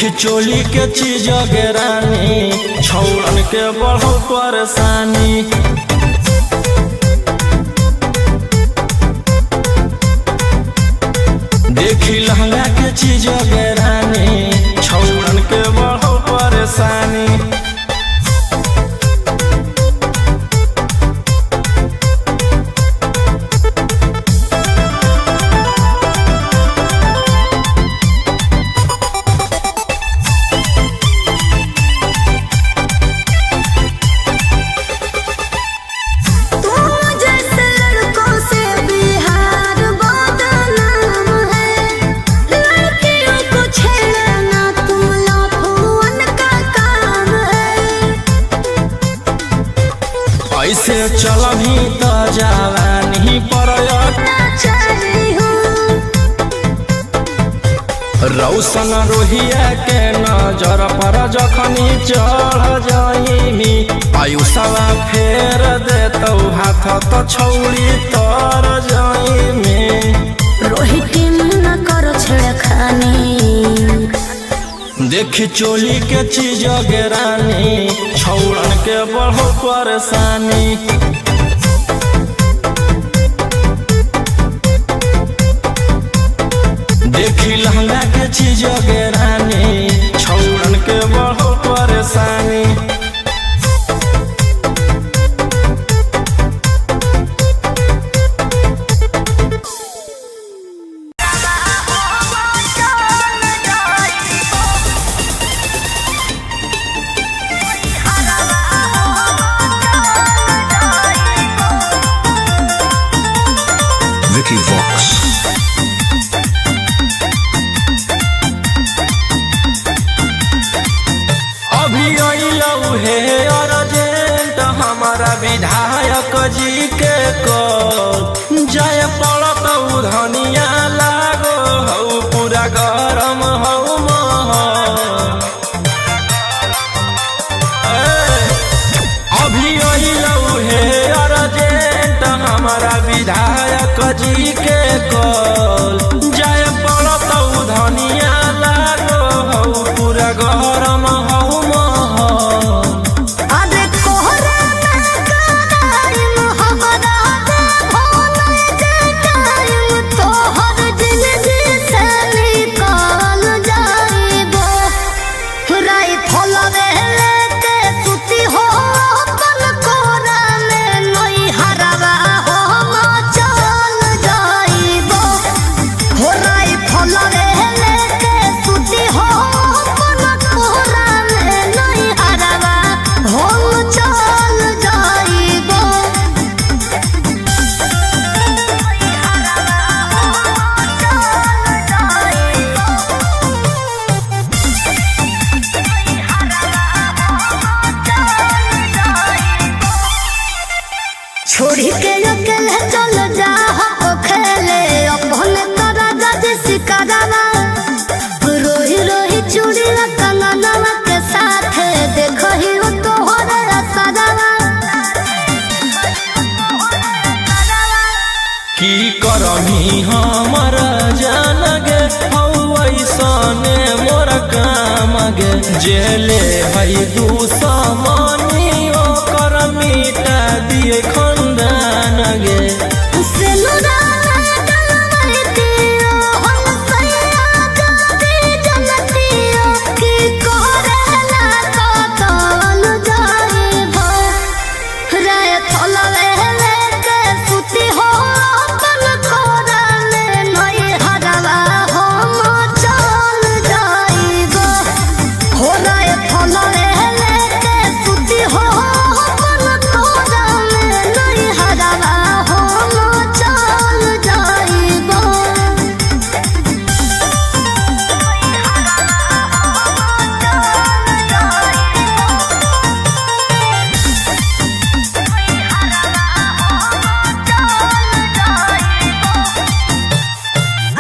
देखी चोली के चीज गेरानी, छौड़न के बढ़ो परेशानी। देखी लहंगा के चीज गेरानी, छौड़न के बढ़ो परेशानी। ऐसे चलभी त जवानी पर रौशन रोहिया के नजर पर जखनी चढ़ जाइमी, आयुषवा फेर देतौ हाथ त छौड़ी तर जाइमी। रोहिती न करो छेड़खानी। देखी चोली के चीज गेरानी, छौड़न के बढ़ो परेशानी। देखी लहंगा के चीज गेरानी, छौड़न के बढ़ो परेशानी। Vicky Vox. अभी अइलौ हे अर्जेंट हमारा विधायक जी के कॉल, जाय पड़त धनिया लागो हौ पूरा गरम हौ महल। अभी अइलौ हे अर्जेंट हमारा विधायक जी के कॉल, जाय पड़त धनिया लागो हौ पूरा गरम हौ महल। अरे कोहरा में कराइम हमरा भोल जे टाइम तोहर जिंदगी से निकाल जाइबो। राइफल लेके सुती हो अपन कोरा में नई हरवा हो चल जाइबो। हो राइफल लेके सुती हो अपन कोरा में नई हरवा हो चल जाइबो। छोड़ी के अकेले चल जा हो खेले अपन तोरा जज सिकरावा। रोही रोही चूड़ी कंगनवा के साथ देखो ही वो तोहरा सदावा। की करमी हमर जान गे हौ ऐसने मोर काम गे, जेले है दुश्मनी ओकर मिटा दिए खंदान गे।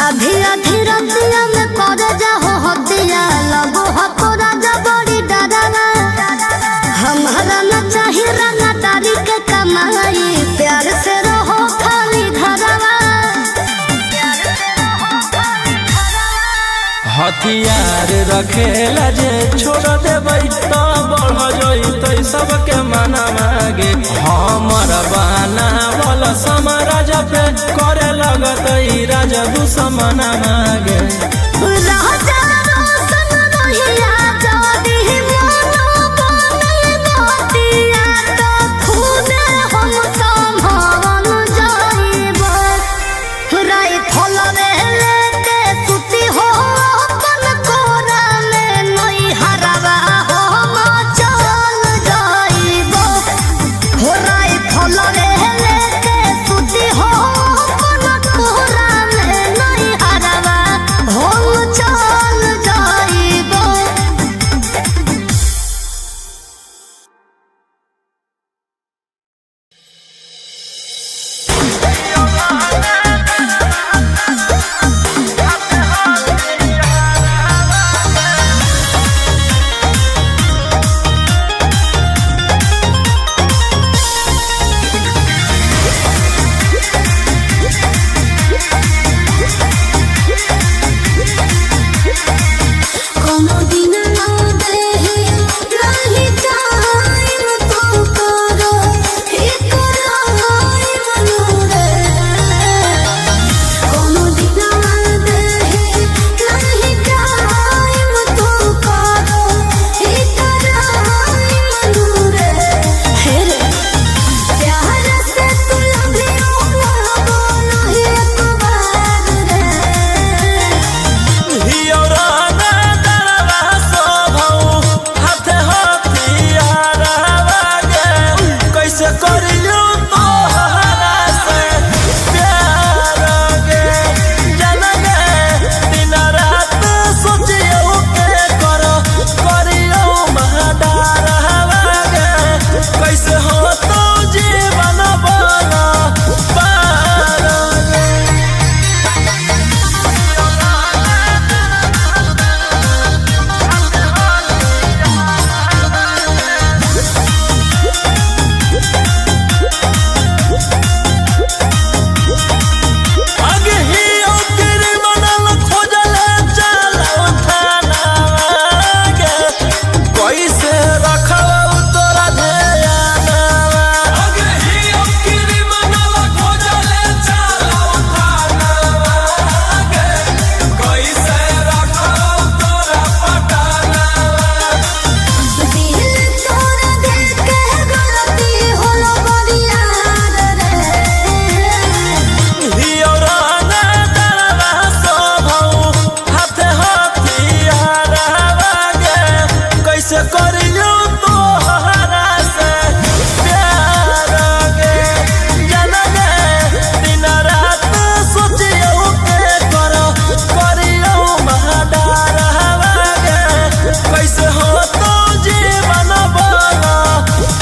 आधी आधी रतिया में कर जाहो हतिया लगो हको राजा बड़ी डरावा। हमारा न चाही रंगदारी के कमाई, प्यार से रहो खाली घरवा। हथियार खेला जे छोड़ देबै त बढ़ जइतै सबके मना मागे। हमर बनावल समाराज पे करे लगतै राजा दुश्मन मागे। राजा रोशन रोहिया जादी मोनो बनल बतिया तो खुदे हम संभावन जाइब। राइफल रे लेके सुती हो अपन कोरा में नई हरवा हम चल जाइब। हो राइफल रे लेके सुती हो अपन कोरा में नई हरवा हम चल जाइब। कोनो दिन ना देहि नाही टाइम तू करो इकरार मनोरे। कोनो दिन ना देहि नाही टाइम तू करो इकरार मनोरे। हे रे प्यार से तू लभियो ना बोलो एक बार रे। कैसे करियो तोहरा से प्यार गे जन गे दिन रात सोचियो के करो करियो महादार गे कैसे हो तो जीवन बना पार गे। अगहियो क्रिमिनल खोजल चलो थाना गे कैसे रखब तोरा ध्यानवा। अगहियो क्रिमिनल खोजल चलो थाना गे कैसे रखब तोरा पटानवा। दिल तोरा देख के गलती होलो बरियार रे। कैसे करियो तोहरा से प्यार गे जन गे दिन रात सोचियो के करो करियो महादार गे कैसे हो तो जीवन बना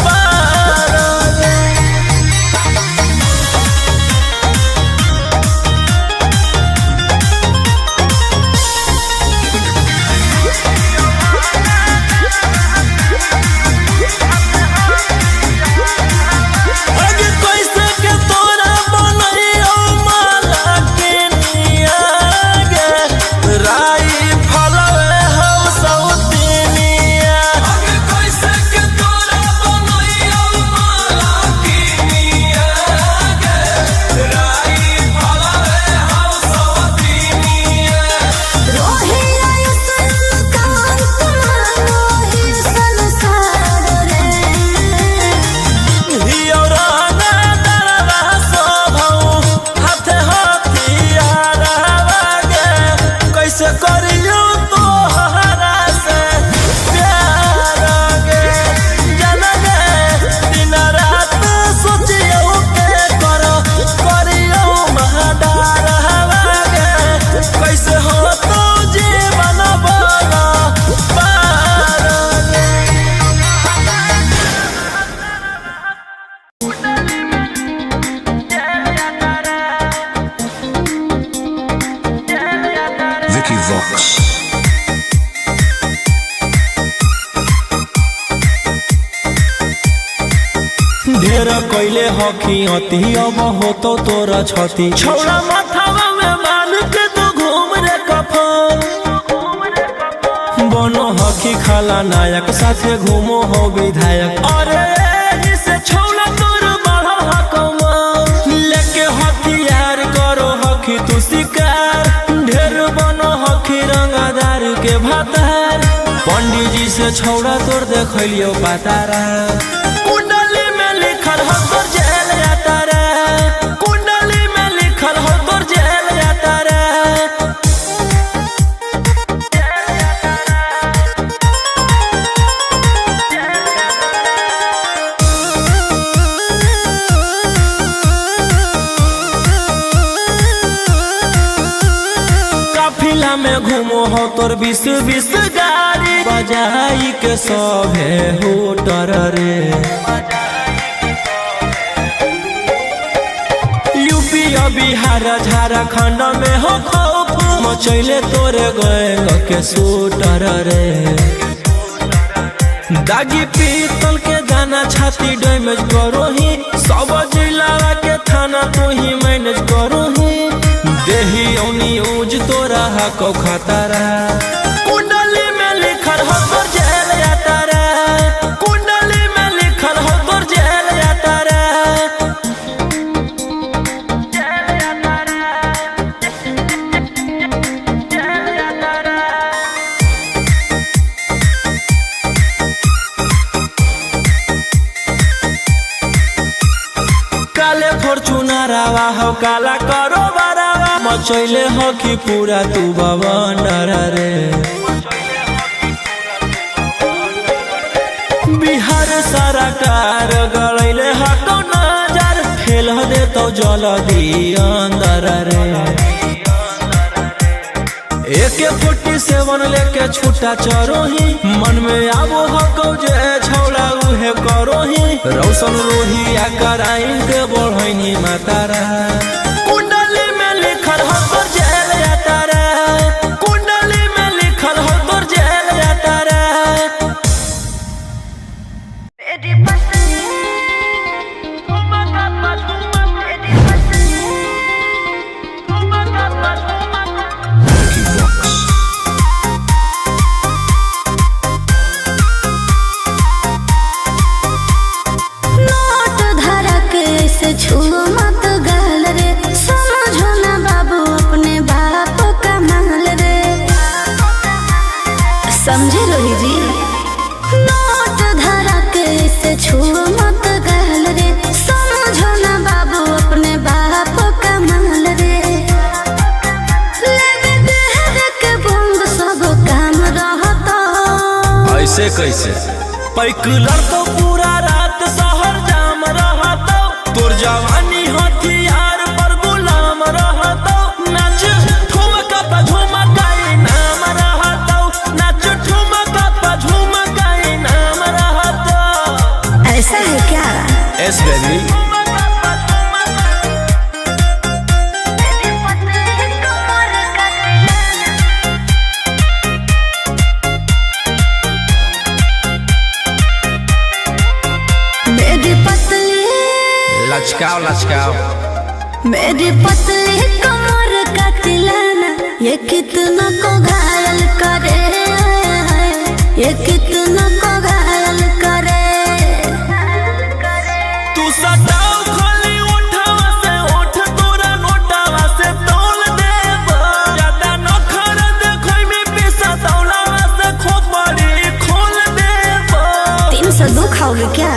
पार गे। अगे कैसे के तोरा बनैयो माला के निया गे राई फलवे हौ सौतिनिया। अगे कैसे के तोरा बनैयो माला के निया गे राई फलवे हौ सौतिनिया। रोहिया सन कांत मानो ही संसार रे। कैसे करियो तोहरा से प्यार गे जन गे दिन रात सोचियो के करो करियो महादार गे कैसे हो तो जीवन बना पार गे। Vicky Vox. ढेर कैले हकी अति अब होतो तोरा छति छौड़ा माथावा में बांध के तू घूम रे कफन। खलनायक साथे घूमो हो विधायक। अरे एही से छौला तोर बढ़ल हकमा, लेके हथियार करो हखी तू शिकार, ढेर बनो हखी रंगदार के भातार। पंडित जी से छौड़ा तोर देखलियो पातारा, कुंडली में लिखल हो तोर जेल यातारा, कुंडली में लिखल हो तोर जेल यातारा। काफिला में घूमो हो तोर 20-20 गाड़ी, बजाई के सभे होटर रे। यूपी और बिहार झारखंड में हो खौफ मचैले तोरे गैंग के शूटर रे। दागी पीतल के दाना छाती डैमेज करो ही, सब जिला के थाना तू ही मैनेज करो ही। देही औनी ऊज तोरा हको खतरा, कुंडली में लिखल हो तोर जेल यातारा, कुंडली में लिखल हो तोर जेल यातारा। काले फॉर्चूनरवा हो काला करो बारावा, मचैले हो कि पूरा तू बवंडर रे। बिहार सरकार गड़ैले हटो नजर, फेल दे तो जल्दी अंदर रे। AK-47 लेके छूटा चरोही, मन में आबो हको जे छौड़ा उहे करोही। रौशन रोही आ कराइन के बढ़ैनी मातारा, कुंडली में लिखल हो तोर जेल यातारा, कुंडली में लिखल हो तोर जेल यातारा। Vicky Vox. Note धरक ऐसे छुओ मत गाल रे, समझो ना बाबू अपने बाप का माल रे, समझे रोही जी। नोट धरक ऐसे छुओ मत गाल रे, समझो ना बाबू अपने बाप का माल रे। लेवे देह के बंग सब काम रहता, ऐसे कैसे पैकुलर तो पूरा रात शहर जाम रहतो, तोर जवानी हथियार पर गुलाम रहतो। नाच ठुमका पा झुमका इनाम रहतो, नाच ठुमका पा झुमका इनाम रहतो। ऐसा है क्या? Yes baby. मेरी पतली लचकाओ लचकाओ, मेरी पतली कमर का तिलाना, ये कितना को घायल करे, ये कितना को घायल करे। तू सटाओ खाली उठावा से उठ तोरा नोटावा से तोल देब, ज्यादा नखर देखै में पैसा तौलावा से खोपड़ी खोल देब। 302 खाओगे क्या?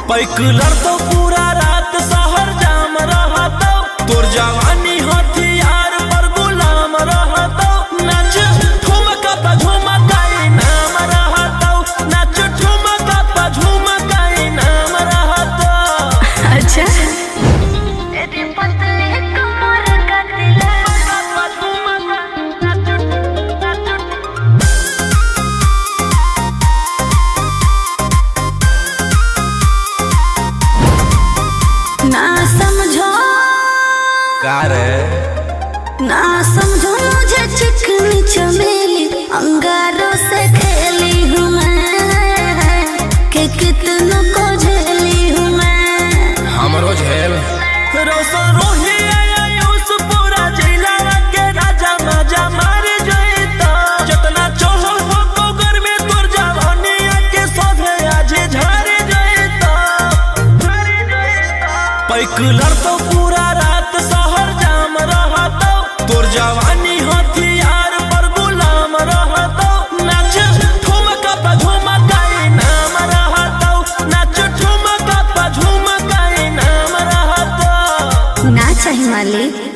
पैकुलर तो पूरा रात शहर जाम रहतो, तोर जवानी हथियार पर गुलाम रहतो। नाच ठुमका पा झुमका इनाम रहतो, नाच ठुमका पा झुमका इनाम रहतो। अच्छा। ना समझो का रे, ना समझो मुझे चिकनी चमेली, अंगारों से खेली हूँ मैं, कि कितनों को झेली हूँ मैं। हमरो झेल रोशन रोही आया यूस पूरा जिला के राजा माजा मार जइता, जितना चढ़ल हो तो गर्मी तोर जवानी पैकुलर तो पूरा रात शहर जाम रहतो, तोर जवानी हथियार पर गुलाम रहतो। नाच ठुमका पा झुमका इनाम रहतो, नाच ठुमका पा झुमका इनाम रहतो। ना चाहिए मालिक।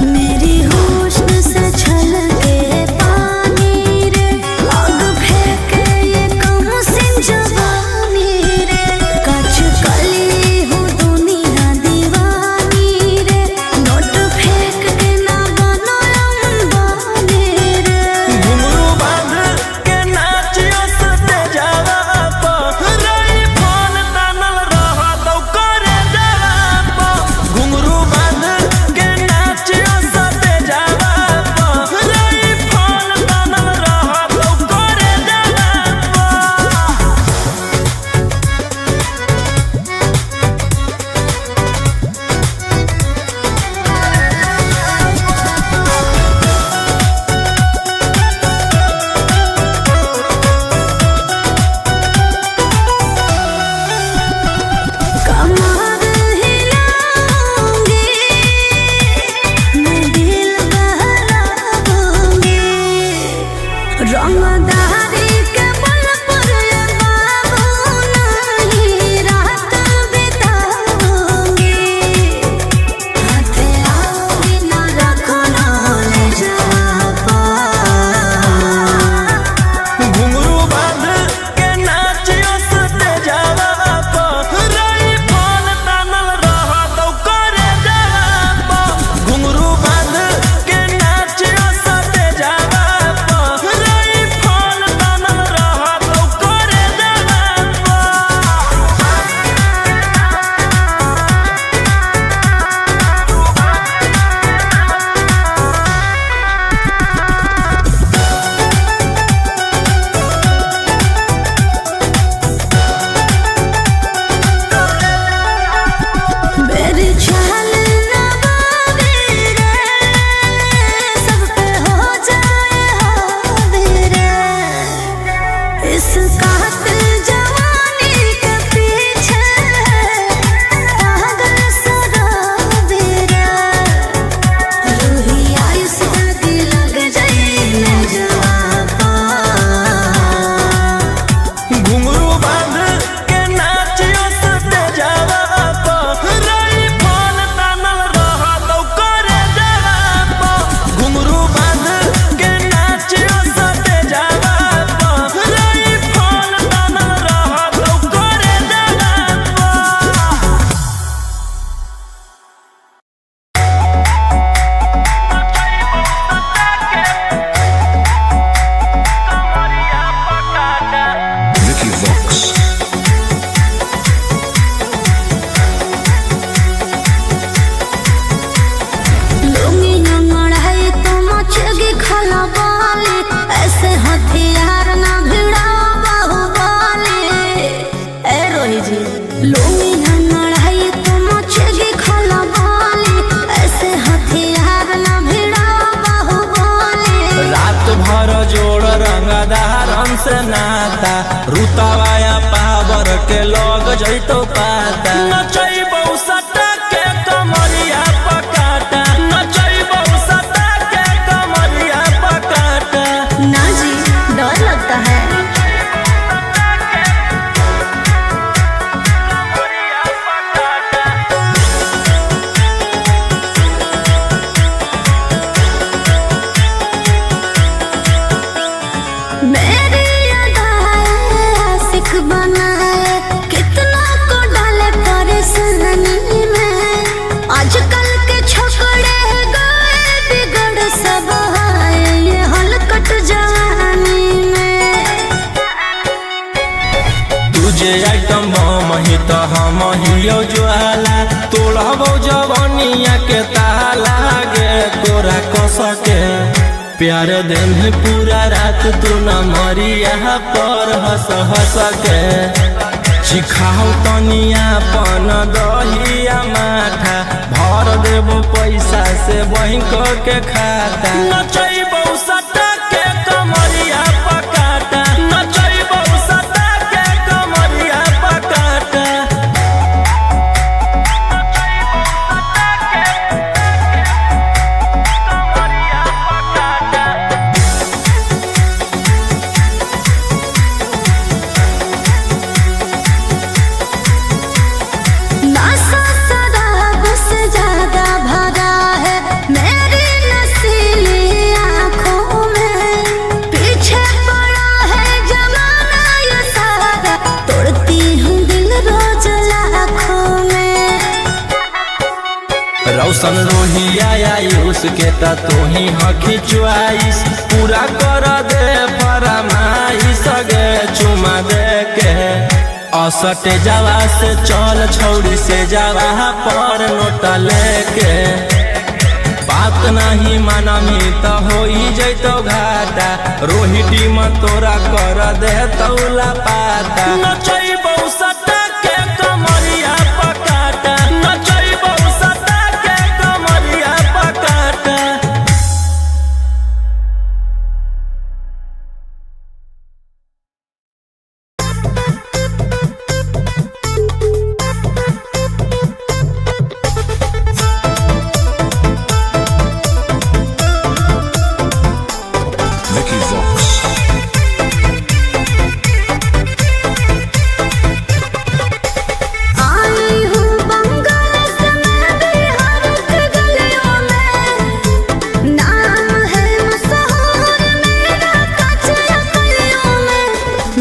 मेरी हुस्न से छलके पानी रे, आग फेंके ये कम सिंह जवानी रे, कच कली हूँ दुनिया दीवानी रे, नोट फेंक के ना बनो अंबानी रे। घुंघरू बांध के नाचियो सते जावा प, रई फोन तानल रहतौ करे जावा प। घुंघरू बांध के नाचियो सते जावा प, रई फोन तानल रहतौ करे जावा प। कमर हिलाऊंगी मैं, दिल बहलाऊंगी, रंगदारी के बल पर ये बाबू नहीं रात बिताऊंगी, हाथ आओगी ना रखो ना ले जा पा। घुंघरू बांध के नाचियो सते जावा प, रई फोन तानल रहतौ करे जावा प। घुंघरू बांध के नाचियो सते जावा प, रई फोन तानल रहतौ करे जावा प। मेरी चाल ना बाबी रे, सब पे हो जाए हावी रे, इस कातिल जवानी के पीछे पागल सराबी रे, रूहिया इस दिल लग जाए न जवाबा। घुंघरू बांध के नाचियो सते जावा प, रई फोन तानल रहतौ करे जावा प। घुंघरू बांध के नाचियो सते जावा प, रई फोन तानल रहतौ करे जावा प। Vicky Vox. लुंगी अंगड़ाई तो मचेगी खलबली, ऐसे हथियार ना भिड़ाओ बाहुबली। ए रोही जी, लुंगी अंगड़ाई तो मचेगी खलबली, ऐसे हथियार ना भिड़ाओ बाहुबली। रात भर जोड़ रंगदारन से नाता, रुतवाया पावर के लग जइतो पाता। नचैबौ सटा के कमरिया पकाटा, नचैबौ सटा के कमरिया पकाटा। ना जी, डर लगता है। मेरी अदाएं आशिक बनाए, कितना को डाले परेशान। के ताला गे तोरा कस के प्यार देह पूरा रात तू न मरिया पर हंस हंस के चिखाओ तनिया पन दहिया माथा भर देबो पैसा से बैंक के खाता नचैबौ सटा के कमरिया पकाटा नचैबौ सटा के कमरिया पकाटा। नशा शराब से ज्यादा भरा है मेरी नशीली आँखों में, पीछे पड़ा है जमाना ये सारा, तोड़ती हूँ दिल रोज लाखों में। रौशन रोहिया आयुष के त तोही हखी चुआइस पूरा कर दे फरमाइश गे चुमा दे के असटे जावा से चल छौड़ी से जावा पर नोटा लेके बात नहीं मानमी त होई जैतो घाटा रोही टीम तोरा कर दे तौला पाता नचैबौ सटा के कमरिया पकाटा नचैबौ सटा के कमरिया पकाटा। Vicky Vox. आई हूँ बंगाल से मैं बिहार के गलियों में, नाम है मशहूर मेरा कचरा गलियों में,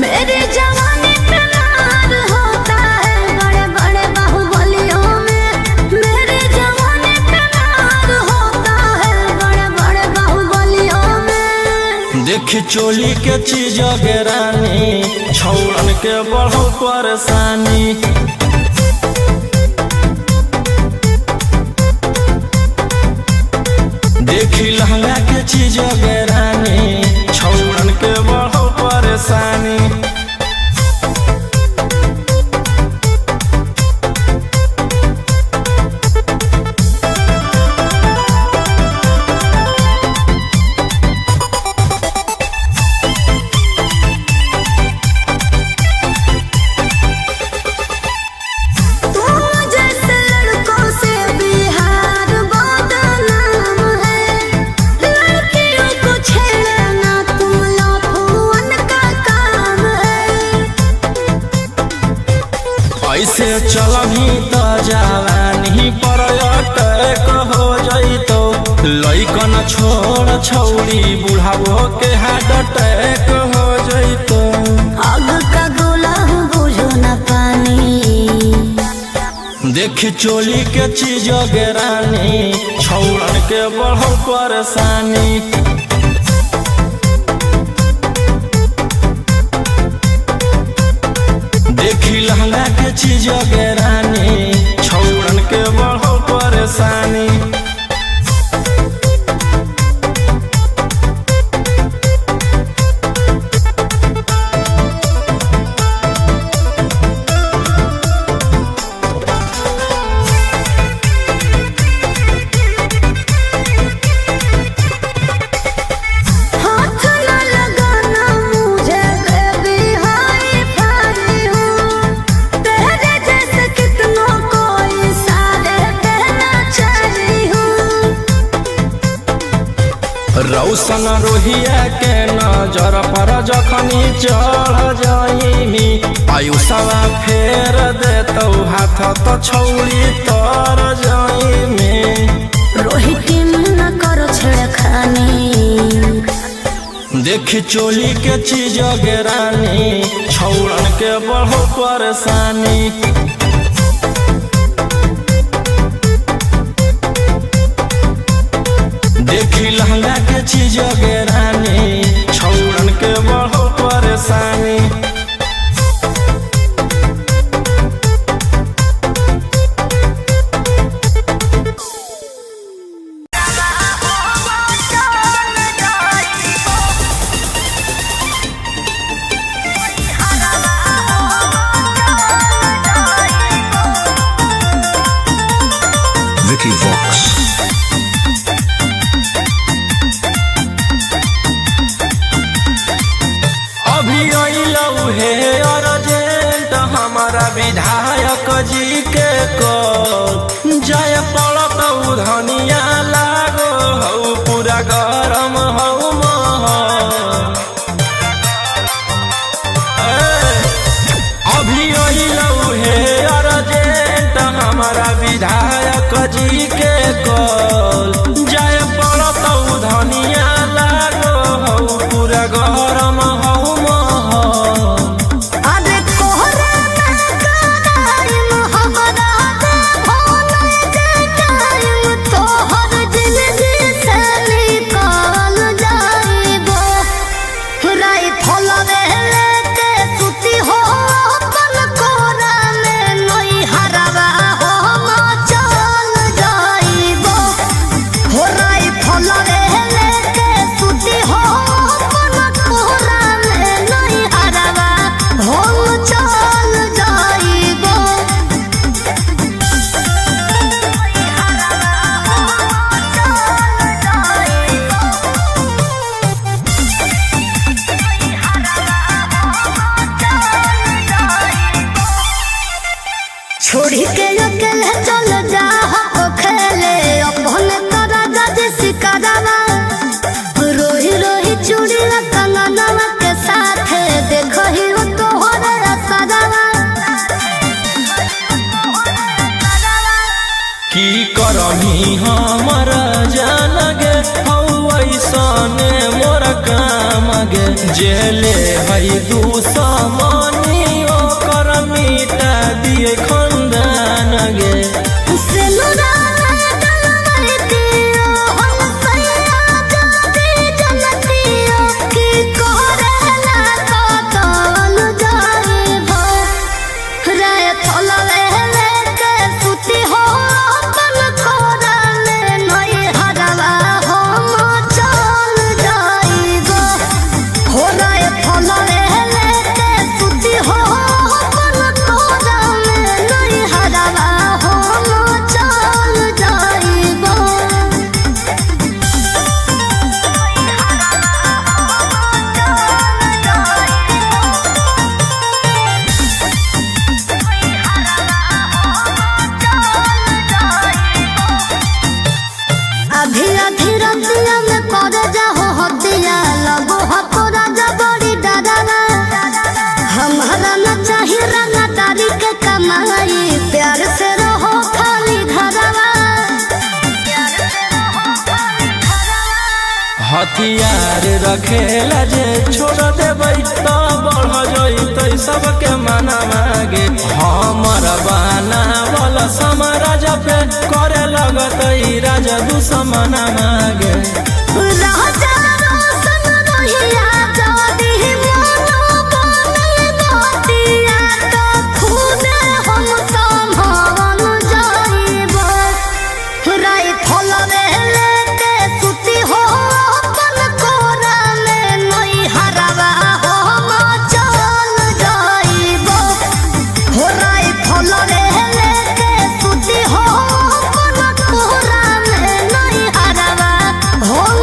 मेरी जवानी पे नार होता है बड़े बड़े बाहुबलियों में, मेरी जवानी पे नार होता है बड़े बड़े बाहुबलियों में। देख चोली के चीज गे रानी छौड़न के बढ़ो परेशानी देखी लहंगा के चीज गे रानी छौड़न के बढ़ो परेशानी। तुम जैसे लड़कों से बिहार बदनाम है, लड़कियों को छेड़ना तुम लाफुअन का काम है। ऐसे चलभी त जवानी पर अटैक हो जैतो लइकन छोड़ छौड़ी बुढ़ावो के हार्ट अटैक हो जैतो। आग का गोला हूँ बुझो न पानी, देख चोली के चीज गे रानी छौड़न के बढ़ो परेशानी। देखी लहंगा के चीज गे रानी छौड़न के बढ़ो परेशानी। हाथ न लगाना मुझे बेबी हाय फाई हूँ, तेरे जैसे कितनों को इशारे पे नचाई हूँ। रौशन रोहिया के नजर पर जखनी चढ़ जाइमी आयुषवा फेर देतौ हाथ त छौड़ी तर जाइमी। रोहित न करो छेड़खानी, देख चोली के चीज गे रानी छौड़न के बढ़ो परेशानी। देखी लहंगा के चीज गे रानी छौड़न के बढ़ो परेशानी। Lucky Vox. अभी अइलौ हे अर्जेंट हमारा विधायक जी के कॉल जय पड़त धनिया लागो हौ पूरा गरम हौ महल। ए, अभी अइलौ हे अर्जेंट हमारा विधायक जी के कॉल जय पड़त धनिया लागो हौ पूरा गरम हौ महल। अरे कोहरा में कराइम हमरा दे भोल जे टाइम तोहर जिंदगी से निकल जाइबो। राइफल लेके सुती हो अपन कोरा में नई हरवा हो चल जाइबो। हो राइफल लेके सुती हो अपन कोरा में नई हरवा हो चल जाइबो। छोड़ी के अकेले चल जा हो खेले अपन तोरा जज सिकरावा। रोही रोही चूड़ी कंगनवा के साथ देखो ही वो तोहरा सदावा। की करही हमर जान गे हौ ऐसने मोर काम गे जेले है दुश्मनी ओकर मिटा दिए खंदान गे। सेनुरा डलवैतियो हम सैया जाति जनतियो की कोहरेला कतल जाइबो। रे फलवे लेके सुती हो अपन कोरा में नई हरवा हम चल जाइबो। हो रे फलवे लेके सुती हो अपन कोरा में नई हरवा हम चल जाइबो। अभी अभी रतिया में कर जाहो हतिया लगो हको राजा बड़ी डरावा। हमारा न चाही रंगदारी के कमाई प्यार से रहो खाली घरवा। हथियार रखेला जे छोड़ देबै त बढ़ जइतै सबके मना मागे हमर बनावल समराज पे करे लगतै राजा दुश्मन मागे। राजा रोशन रोहिया जादी मोनो बनल बतिया तो खुदे हम संभाल जाइबो। राइफल लेके सुती हो अपन कोरा में नई हरवा हम चल जाइबो। हो राइफल लेके सुती हो अपन कोरा में नई हरवा हम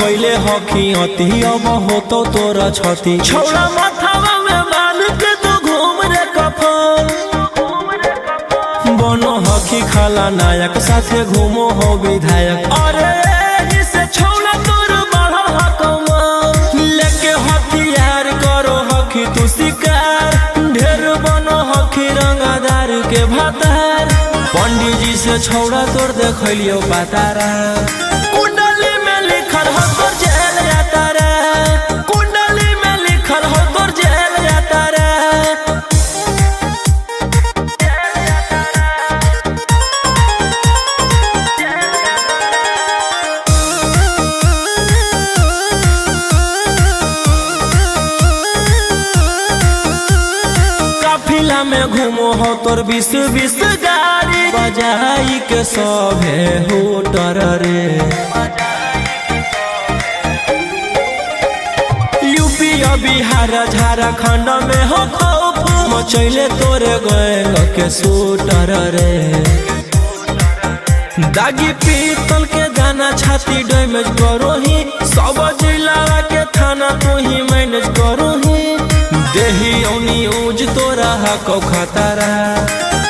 कैले हखी अति, अब होतो तोरा छति। छौड़ा माथावा में बांध के तू घूम रे कफन, बनो हखी खाला नायक साथे घूमो हो विधायक। अरे एही से छौड़ा तोर बढ़ल हकमा, लेके हथियार करो हखी तू शिकार, ढेर बनो हखी रंगदार के भातार। पंडित जी से छौड़ा तोर देखलियो पातारा, कुंडली में लिखल हो तोर जेल यातारा, कुंडली में लिखल हो तोर जेल यातारा। काफिला में घूमो हो तोर 20-20 गाड़ी, बजाई के सभे होटर रे। यूपी और बिहार झारखंड में हो खौफ मचैले तोरे गैंग के शूटर रे। दागी पीतल के दाना छाती डैमेज करो ही, सब जिला के थाना तू ही मैनेज करो ही। देही औनी ऊज तोरा हको खतरा,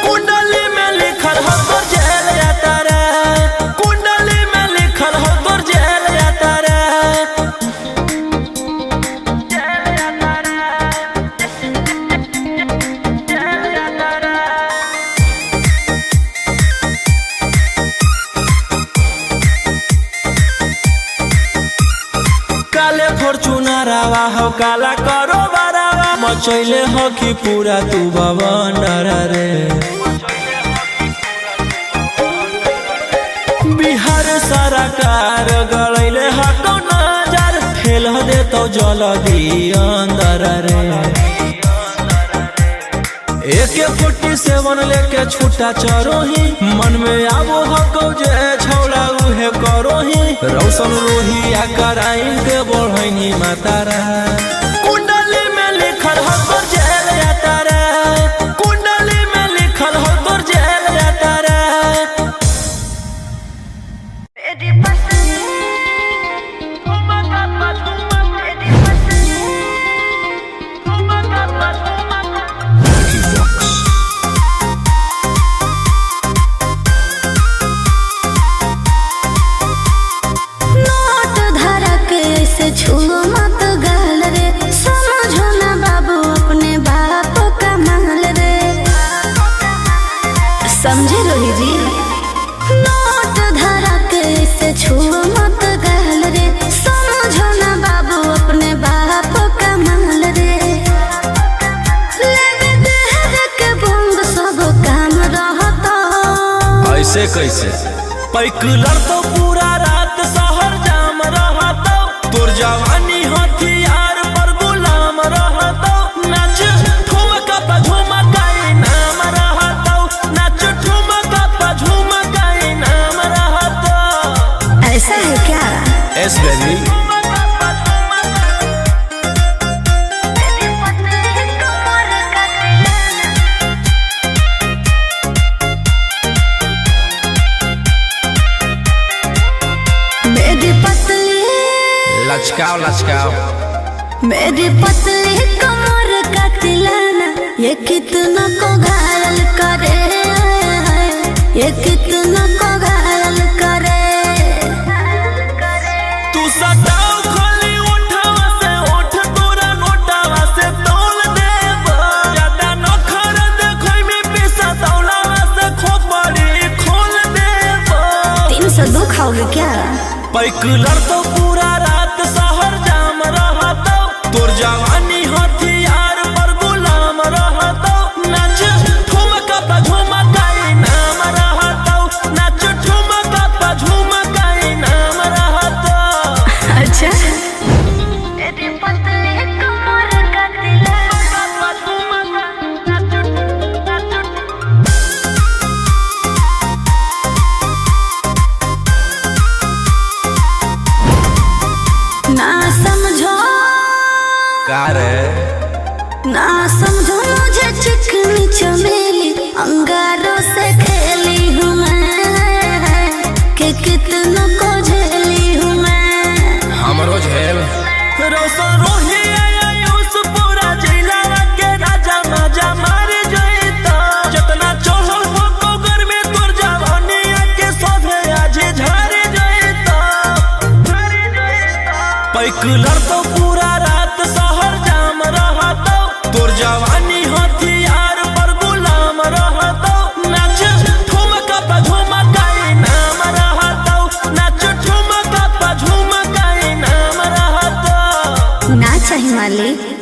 कुंडली में लिखल हो तोर जेल यातारा, कुंडली में लिखल हो तोर जेल यातारा। काले फॉर्चूनरवा हो काला करो बारावा, मचैले हो कि पूरा तू बवंडर रे। बिहार सरकार गड़ैले हको नजर, फेल देतो जल्दी अंदर रे। AK-47 लेके छूटा चरोही, मन में आबो हको जे छौड़ा उहे करोही। रौशन रोही आ कराइन के बढ़ैनी मातारा, कुंडली में लिखल हो तोर जेल यातारा, कुंडली में लिखल हो तोर जेल यातारा। Lucky Box. Note धरा के ऐसे छुओ मत गाल रे, समझो ना बाबू अपने बाप का माल रे। समझे रोही जी, नोट धरा के ऐसे छुओ मत गाल रे, समझो ना बाबू अपने बाप का माल रे। लेवे देह के बंग सब काम रहता। ऐसे कैसे पैकुलर तो पूरा रात शहर जाम रहतो, तोर जवानी हथियार पर गुलाम रहतो। नाच ठुमका पा झुमका इनाम रहतो, नाच ठुमका पा झुमका इनाम रहतो। ऐसा है क्या? S baby. मेरी पतली लचकाओ लचकाओ, मेरी पतली कमर का तिलाना, ये कितना को घायल करे, ये कितना को घायल करे। तू सटाओ खोली उठावा से उठ तोरा नोटावा से तोल देब, ज्यादा नखर देखै में पैसा तौलावा से खोपड़ी खोल देब। 302 खाओगे क्या? पैकुलर तो पूरा रात शहर जाम रहतो, तोर जवानी हथियार पर गुलाम रहतो। नाच ठुमका पा झुमका इनाम रहतो, नाच ठुमका पा झुमका इनाम रहतो। अच्छा। ना समझो का रे, ना समझो मुझे चिकनी चमेली, अंगारों से खेली हूँ मैं, कि कितनों को झेली हूँ मैं। हम संभाली।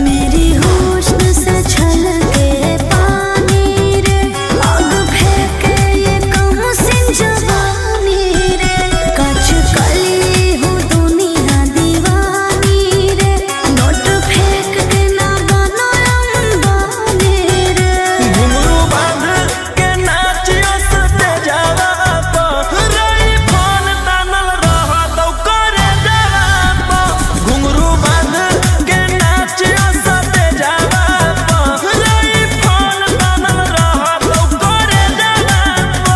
मेरी होश से छलके पानी रे, आग फेंके ये कम सिंह जवानी रे, कच कली हूँ दुनिया दीवानी रे, नोट फेंक के ना बनो अंबानी रे। घुंघरू बांध के नाचियो सटे जावा प, रई फोन तानल रहतौ करे जावा प। घुंघरू बांध के नाचियो सटे जावा प, रई फोन तानल रहतौ करे जावा प।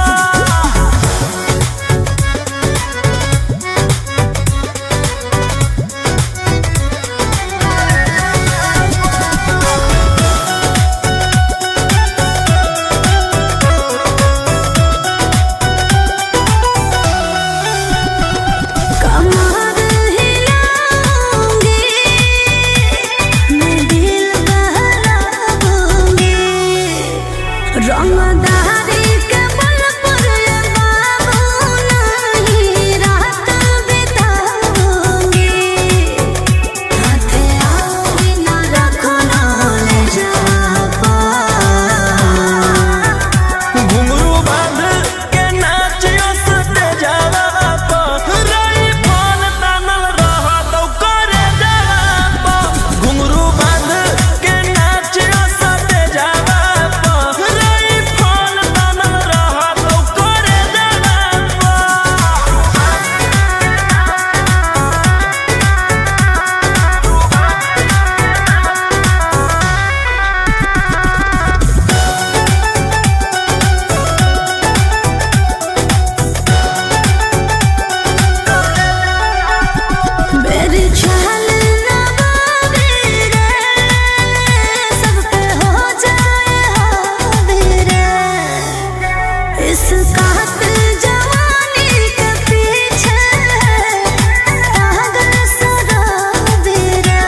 कमर हिलाऊंगी मैं, दिल बहलाऊंगी, रंगदारी के बल पर ये बाबू नहीं रात बिताऊंगी, हाथ आओगी ना रखो ना ले जा पा। घुंघरू बांध के नाचियो सटे जावा प, रई फोन तानल रहतौ करे जावा प। घुंघरू बांध के नाचियो सटे जावा प, रई फोन तानल रहतौ करे जावा प। मेरी चाल ना बाबी रे, सब पे हो जाए हावी रे, इस कातिल जवानी के पीछे पागल सराबी रे,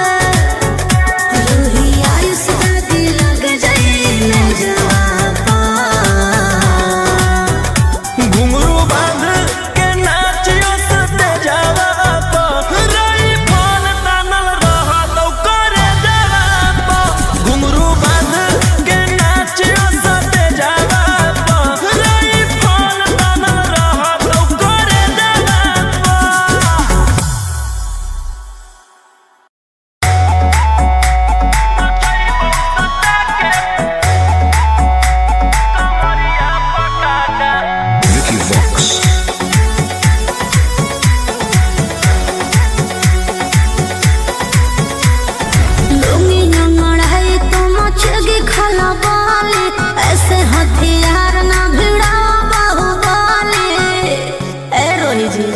रूही आयुष दादी लग जाए न जवाबा। घुंघरू बांध के नाचियो सटे जावा प, रई फोन तानल रहतौ करे जावा प। घुंघरू बांध के नाचियो सटे जावा प, रई फोन तानल रहतौ करे जावा प। Vicky Vox. लुंगी अंगड़ाई तो मचेगी खलबली, ऐसे हथियार ना भिड़ाओ बाहुबली। ए रोही जी,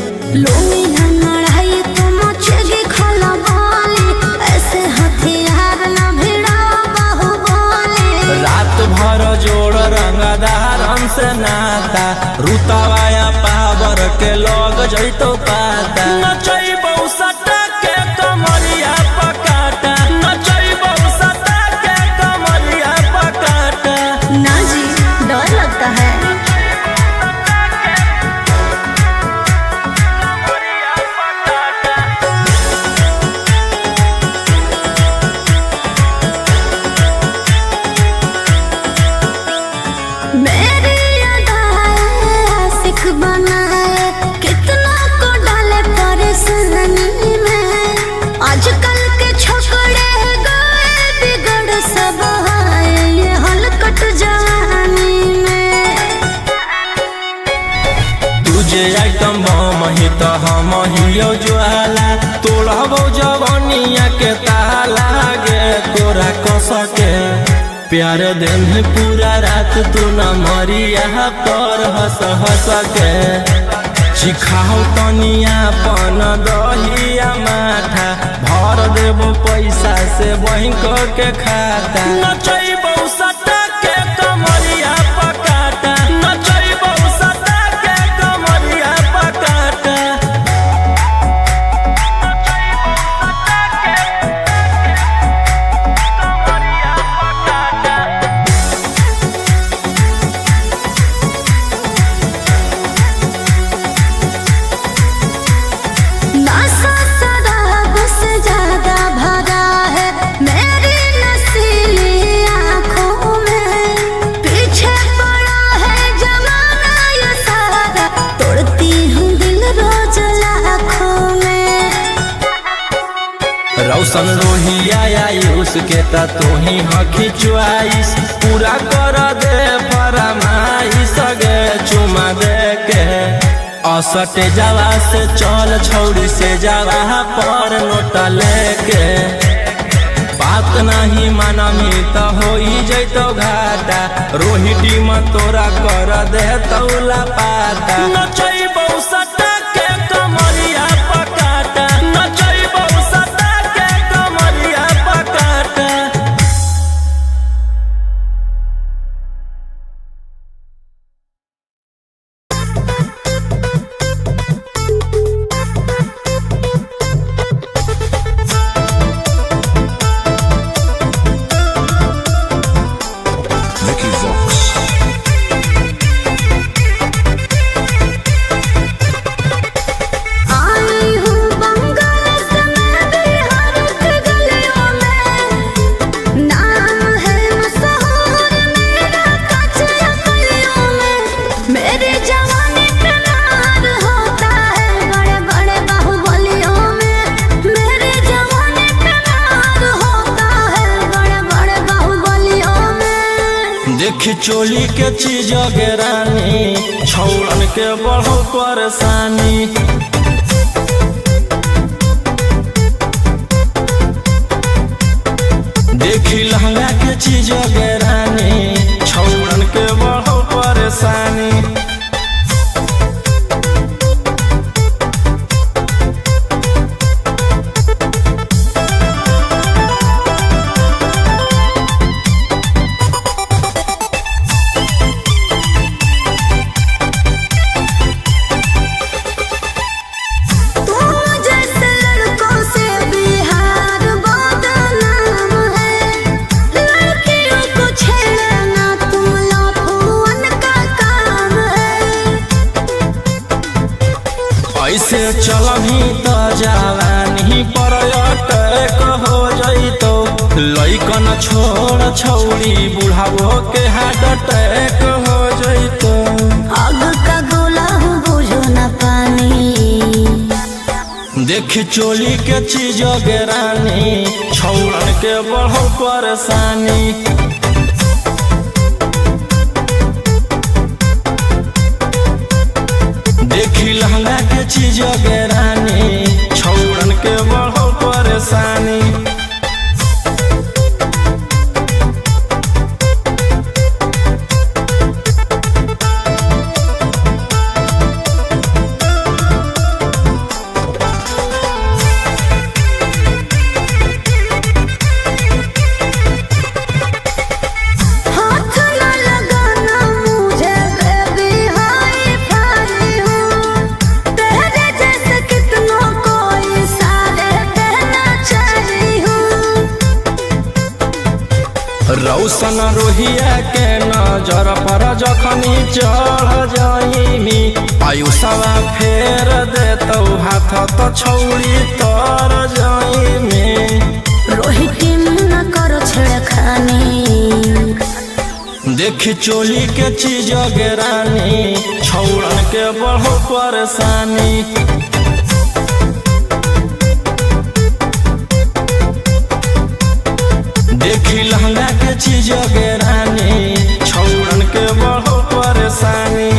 लुंगी अंगड़ाई तो मचेगी खलबली, ऐसे हथियार ना भिड़ाओ बाहुबली। रात भर जोड़ रंगदार हमसे नाता, रुतवाया पावर के लग जइतो पाता। नचैबौ सटा के कमरिया पकाटा, नचैबौ सटा के कमरिया पकाटा। ना जी, डर लगता है। मेरी अदाएं आशिक बनाए, कितना को डाले परेशानी में, आजकल के छोकरे गए बिगड़ सब आए ये हलकट जवानी में। तुझे आइटम बम ही तो हम हियो ज्वाला, तोड़बौ जवनिया के ताला गे तोरा कसके प्यार देह पूरा रात तू न मरिया पर हंस हंस के चिखाओ तनिया पन दहिया माठा भर देबो पैसा से बैंक के खाता। नचैबौ सटा के कमरिया पकाटा, नचैबौ सटा के कमरिया पकाटा। नशा शराब से ज्यादा भरा है मेरी नशीली आँखों में, पीछे पड़ा है जमाना ये सारा, तोड़ती हूँ दिल रोज लाखों में। रौशन रोहिया आयुष के त तोही हखी चुआइस, पूरा कर दे फरमाइश गे चुमा दे के। असटे जावा से चल छौड़ी से जावा पर नोटा लेके, बात नहीं मानमी त होई जैतो घाटा, रोही टीम तोरा कर दे तौला पाता। नचैबौ सटा के कमरिया पकाटा, नचैबौ सटा के कमरिया पकाटा। Vicky Vox. आई हूँ बंगाल से मैं बिहार के गलियों में, नाम है मशहूर मेरा कचरा गलियों में। मेरी जवानी पे नार होता है बड़े बड़े बाहुबलियों में, मेरी जवानी पे नार होता है बड़े बड़े बाहुबलियों में। देख चोली के चीज गे रानी, छौड़न के बढ़ो परेशानी। देखी लहंगा के चीज गे रानी, छौड़न के बढ़ो परेशानी। तुम जैसे लड़कों से बिहार बदनाम है, लड़कियों को छेड़ना तुम लाफुअन का काम है। ऐसे चलभी त जवानी पर अटैक हो जैतो, लइकन छोड़ छौड़ी बुढ़ावो के हार्ट अटैक हो जैतो। आग का गोला हूँ बुझो न पानी, देख चोली के चीज गे रानी, छौड़न के बढ़ो परेशानी। देखी लहंगा के चीज गे रानी, छौड़न के बढ़ो परेशानी। हाथ न लगाना मुझे बेबी हाय फाई हूँ, तेरे जैसे कितनों को इशारे पे नचाई हूँ। रौशन रोहिया के नजर पर जखनी चढ़ जाइमी, आयुषवा फेर देतौ हाथ त छौड़ी तर जाइमी। रोहित न करो छेड़खानी, देख चोली के चीज गे रानी, छौड़न के बढ़ो परेशानी। देखी लहंगा के चीज गे रानी, छौड़न के बढ़ो परेशानी।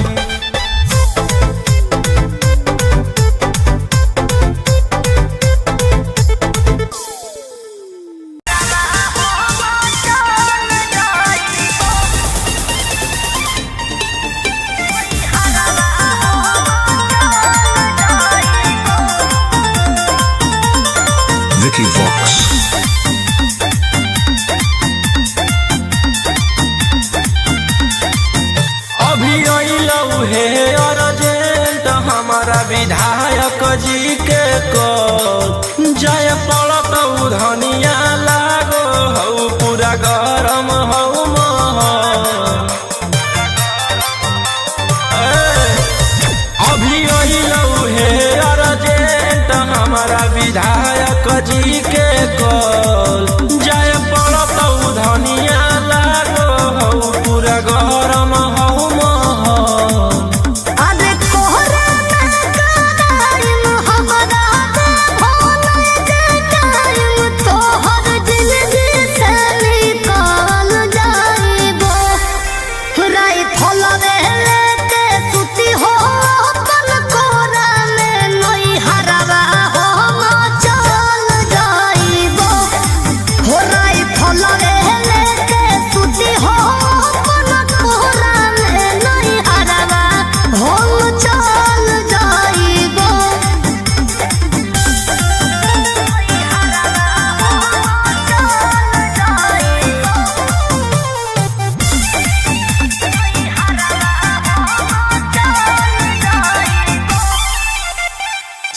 Vicky Vox. विधायक जी के कॉल, जय पड़त धनिया लागो हौ पूरा गरम हौ महल। ए, अभी अइलौ हे अर्जेंट हमारा विधायक जी के कॉल, जय पड़त धनिया लागो हौ पूरा गरम हौ महल। अरे कोहरा में कराइम हमरा भोल के टाइम तोहर जिंदगी से निकल जाइबो। राई फलवे लेके सुती हो अपन कोरा में नई हरवा हो चल जाइबो। हो राई फलवे लेके सुती हो अपन कोरा में नई हरवा हो चल जाइबो।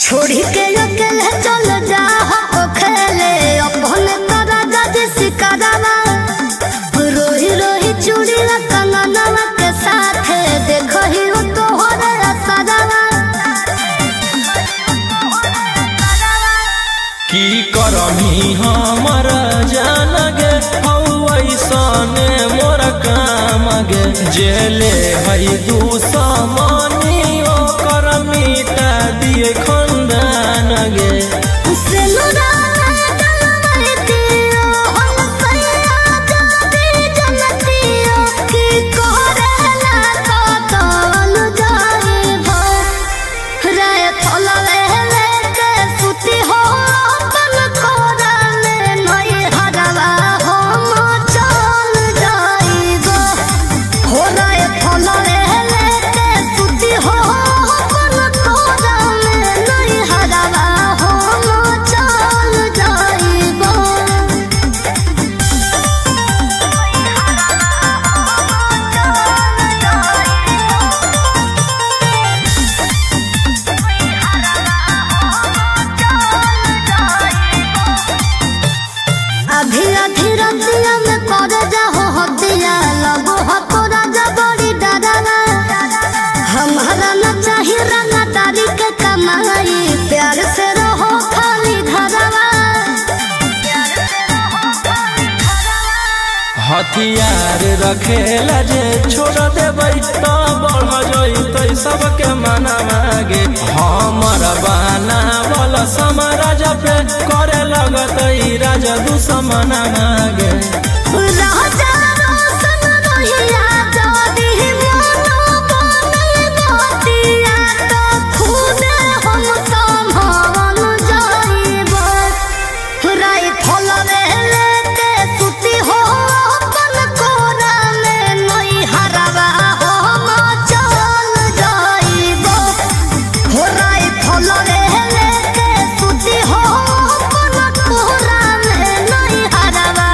छोड़ी के अकेले चल जा हो खेले अपन तोरा जज सिकरवा। रोही रोही चूड़ी कंगनवा के साथे देखही हो तोहर असरवा। की करमी हमर जान गे हौ ऐसने मोर काम गे, जेले हई दुश्मनी ओकर मिटा दिए खंदान गे। सिनुरा डलवैतियो हम सैया जाति जनतियो की कोहरेला कतल जाइबो। रे फलवे लेके सुती हो अपन कोरा में नई हरवा हम चल जाइबो। हो रे फलवे लेके सुती हो अपन कोरा में नई हरवा हम चल जाइबो। अभी अभी रतिया में कर जाहो हतिया लगो हो तोरा जबरी डरवा। हमारा न चाही रंगदारी के कमाई प्यार से रहो खाली घरवा। हथियार रखेला जे छोड़ देबै त बढ़ जइतै सबके मनावा गे, हमर बनावल समाराज पे करे लगतै राज दुश्मनावा गे। राजा रोशन रोहिया जादी मोनो बनल बतिया तो खुदे हम संभाल जाइबो। राई फलवे लेके सुती हो अपन कोरा में नई हरवा हम चल जाइबो। हो राई फलवे लेके सुती हो अपन कोरा में नई हरवा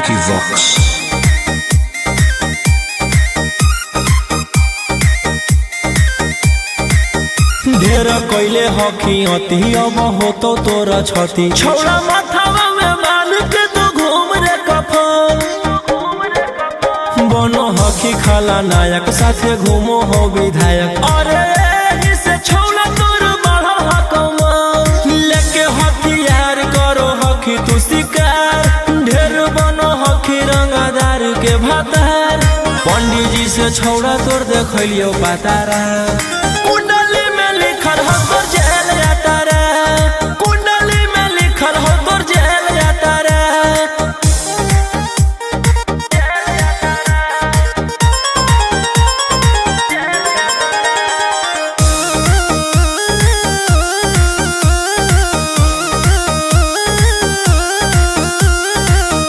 Vicky Vox. ढेर कैले हकी अति अब होतो तोरा छति छौड़ा माथावा में बांध के तू घूम रे कफन बनो हकी खाला नायक साथे घूमो हो विधायक। अरे एही से छौड़ा तोर बढ़ल हकमा लेके हथियार करो हकी तू शिकार ढेर बनो हकी रंगदार के भातार पंडित जी से छौड़ा तोर देखलियो पातारा कुंडली में लिखल हो तोर जेल यातारा कुंडली में लिखल हो तोर जेल यातारा।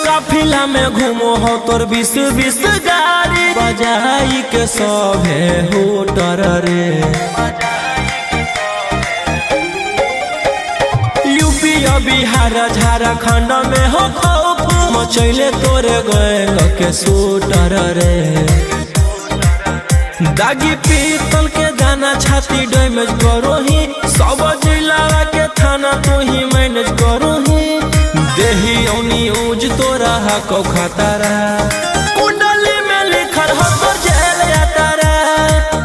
काफिला में घूमो हो तोर बीस बीस गाड़ी बजाई के सभे होटर रे यूपी और बिहार झारखंड में हो खौफ मचैले तोरे गैंग के शूटर रे दागी पीतल के दाना छाती डैमेज करो ही सब जिला के थाना तू ही मैनेज करो ही देही औनी ऊज तोरा हको खतरा कुंडली में लिखल हो तोर जेल यातारा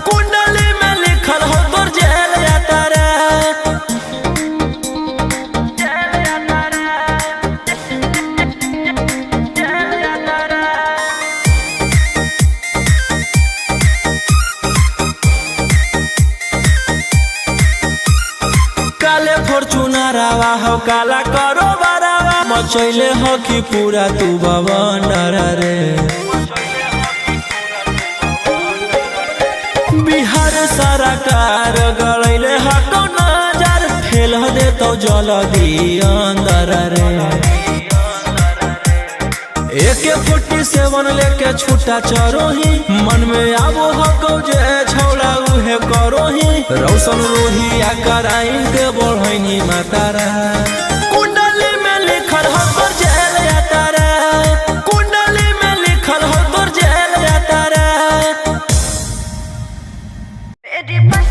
कुंडली में लिखल हो तोर जेल यातारा। काले फॉर्चूनरवा हो काला करो बरावा मचैले हो कि पूरा तू बवंडर रे बिहार सरकार गड़ैले हको नजर फेल दे तो जल्दी अंदर रे AK-47 लेके छूटा चरोही मन में आबो हको जे छौड़ा उहे करोही रौशन रोही आ कराइन के बढ़ैनी मातारा कुंडली में लिखल हो तोर जेल यातारा कुंडली में लिखल हो तोर जेल यातारा। Vicky Vox.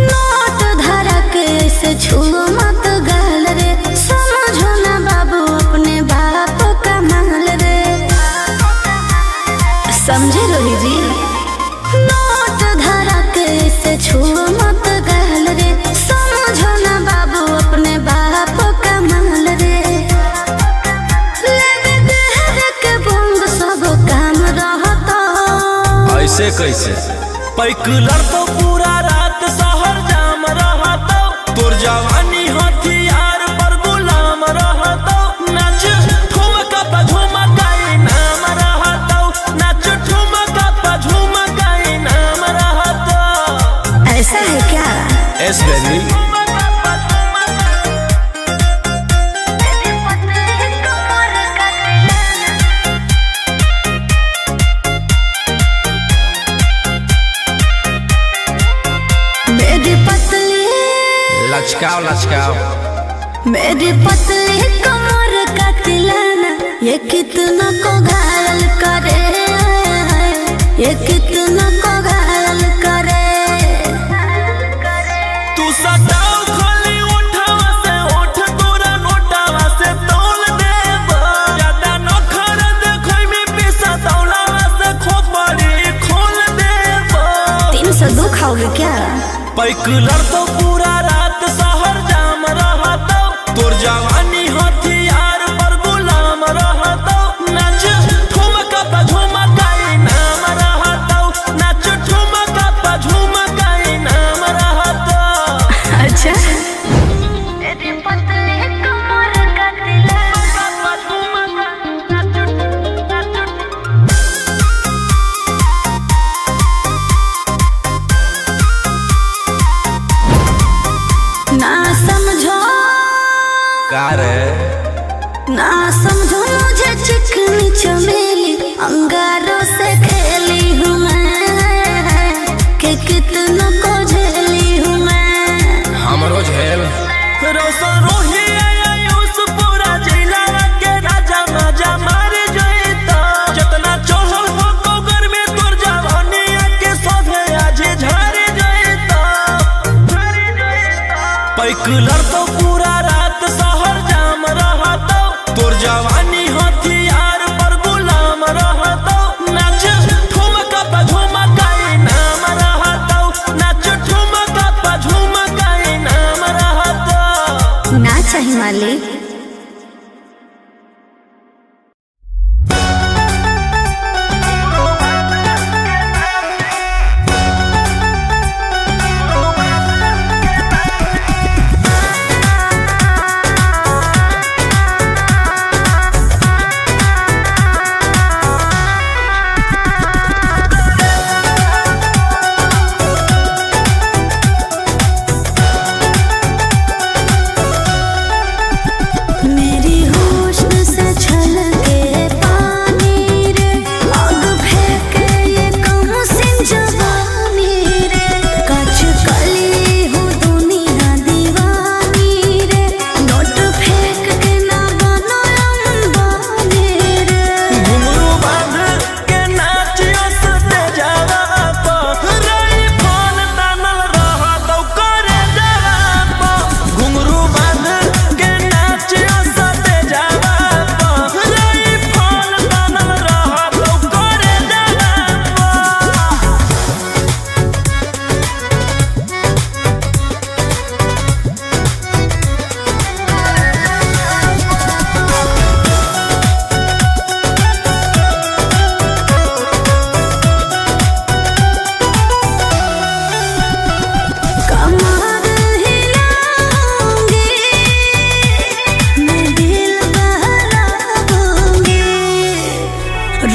Note धरक ऐसे छुओ मत गाल रे समझो ना बाबू अपने बाप का माल रे समझे रोही जी नोट धरक ऐसे छुओ मत गाल रे समझो ना बाबू अपने बाप का माल रे लेवे देहर के बोंग सब काम रहता। ऐसे कैसे पैकुलर तो पूरा रात शहर जाम रहतो तोर जवानी हथियार पर गुलाम रहतो नाच ठुमका पा झुमका इनाम रहतो नाच ठुमका पा झुमका इनाम रहतो। ऐसा है क्या? एस बेबी मेरी पतली लचकाओ लचकाओ मेरी पतली कमर का तिलाना ये कितना को घायल करे ये कितना को घायल करे। तू सटाओ खोली उठावा से उठ तोरा नोटावा से तोल देब ज्यादा नखर देखै में पैसा तौलावा से खोपड़ी खोल देब। 302 खाओगे क्या? पैकुलर तो पूरा रात शहर जाम रहतो तोर जवानी हथियार पर गुलाम रहतो नाच ठुमका पा झुमका इनाम रहतो नाच ठुमका पा झुमका इनाम रहतो। अच्छा ना समझो का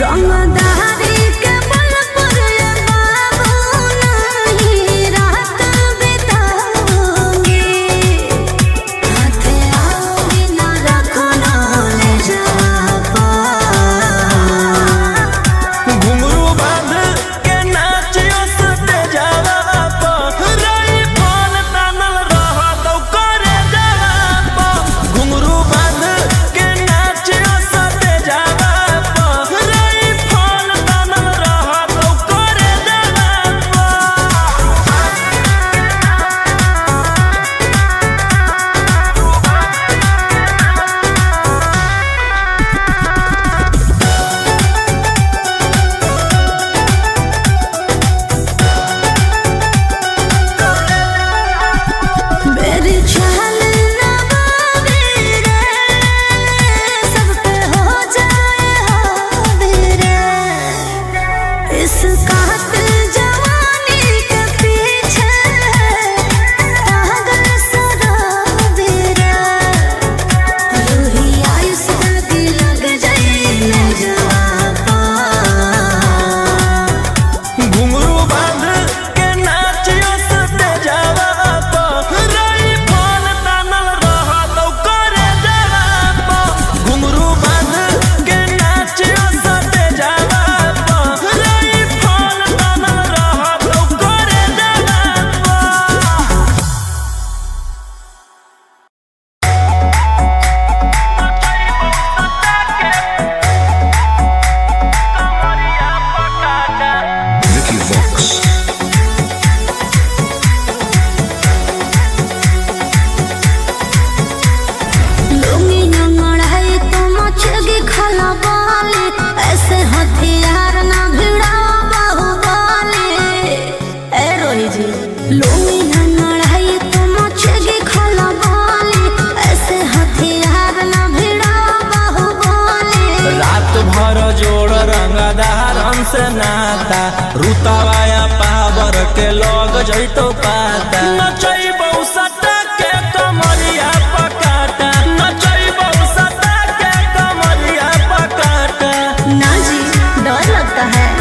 रंगदारी के बल पर ये बाबू नहीं रात बिताऊंगी। हाथ आओगी ना रखो ना ले जाओ। घुंघरू बांध के नाचियो सटे जावा पर राइफल तानल रहतौ करे जावा पर। घुंघरू बांध के नाचियो सटे जावा पर राइफल तानल रहतौ करे जावा पर। मेरी चाल ना बाबी रे, सब पे हो जाए हावी रे। इस कातिल जवानी के पीछे पागल सराबी रे। रूही आयुष दागी लग जाए न जवाबा। घुंघरू बांध के नाचियो सटे जावा पर राइफल तानल रहतौ करे जावा पर। घुंघरू बांध के नाचियो सटे जावा पर राइफल तानल रहतौ करे जावा पर। Vicky Vox. लुंगी अंगड़ाई तो मचेगी खलबली, ऐसे हथियार ना भिड़ाओ बाहुबली। ए रोही जी, लुंगी अंगड़ाई तो मचेगी खलबली, ऐसे हथियार ना भिड़ाओ बाहुबली। रात भर जोड़ रंगदारन से नाता रुतवाया पावर के लग जैतो पाता। नचैबौ सटा के कमरिया पकाटा, नचैबौ सटा के कमरिया पकाटा। ना जी, डर लगता है।